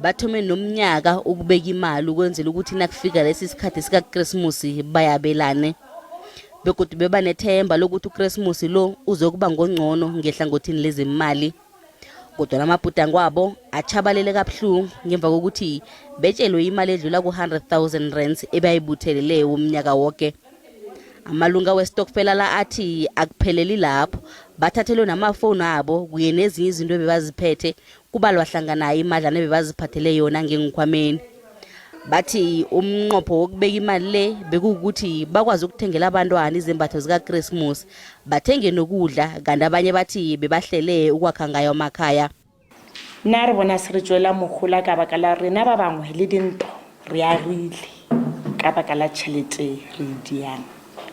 Bathome nomnyaka ukubeka imali ukwenzela ukuthi nakufika lesi sikhathi sikaKresmusi bayabelane. Begodu bebanethemba lokuthi uKresmusi lo uzokuba ngongcono ngehlangothini lezemali. Kodwa amabhudango abo atshabalele kabuhlungu ngemva kokuthi betshelwe imali edlula ku-100,000 rands ebayibuthelele umnyaka woke. Amalunga westokfela la athi akupheleli lapho, bathathelwe namafoni abo kunye nezinye izinto ebebaziphethe kubalwa hlangana imadlana ebebaziphathele yona ngengikhwameni. Bathi umnqopho wokubeka imali le bekuwukuthi bakwazi ukuthengela abantwana izembatho zikaKresmusi, bathenge nokudla kanti abanye bathi bebahlele ukwakha ngayo amakhaya. Nna re bona se re tšwela mohola ka baka la rena ba bangwe le dinto re agile ka baka la tšhelete re e diang.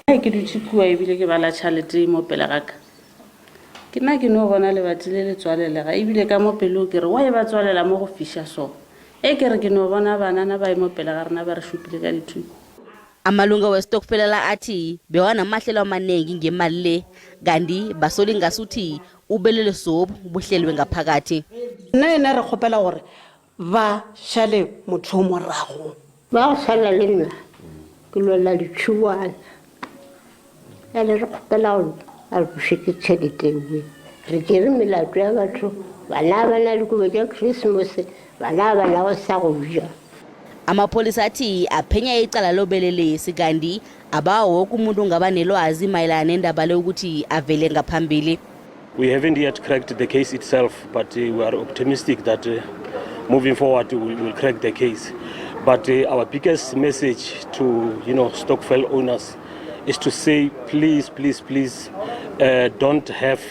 Ge ke dutše kua ebile ke bala tšhalete mo pele ga ka, ke nna ke no bona lebati le le tswalelega ebile ka mo pelong ke re, Why ba tswalela mo go fiša so? E ke re ke no bona banana ba emo pele ga rena ba re šupile ka dithunya. Amalunga westokfela la athi bewanamahlelo amanengi ngemali le kanti basola ingasuthi ubelelesobu buhlelwe ngaphakathi. Nna yena re kgopela gore ba šale motho morago. Ba go swana le nna ke lwela ditšhiwana bjale re kgopela gore a re bušetse tšhelete ewe re tšere melato ya batho bana ba na dikobo tša Christmas bana ba nago sa go ja. Amapholisa athi aphenya icala lobelelesi kanti abawo woke umuntu ongaba nelwazi mayelana nendaba le ukuthi avele ngaphambili. We haven't yet cracked the case itself, but we are optimistic that moving forward we will crack the case. But our biggest message to stokvel owners is to say, please, please, please, don't have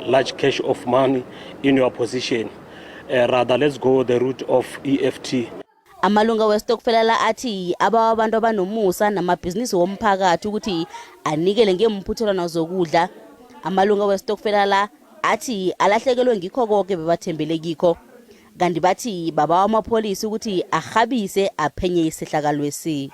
large cash of money in your position. Rather, let's go the route of EFT. Amalunga westokfela la athi abawa abantu abanomusa namabhizinisi womphakathi ukuthi anikele ngeemphuthelwana zokudla. Amalunga westokfela la athi alahlekelwe ngikho konke bebathembele kikho. Kanti bathi babawa amapholisa ukuthi arhabise aphenye isehlakalwesi.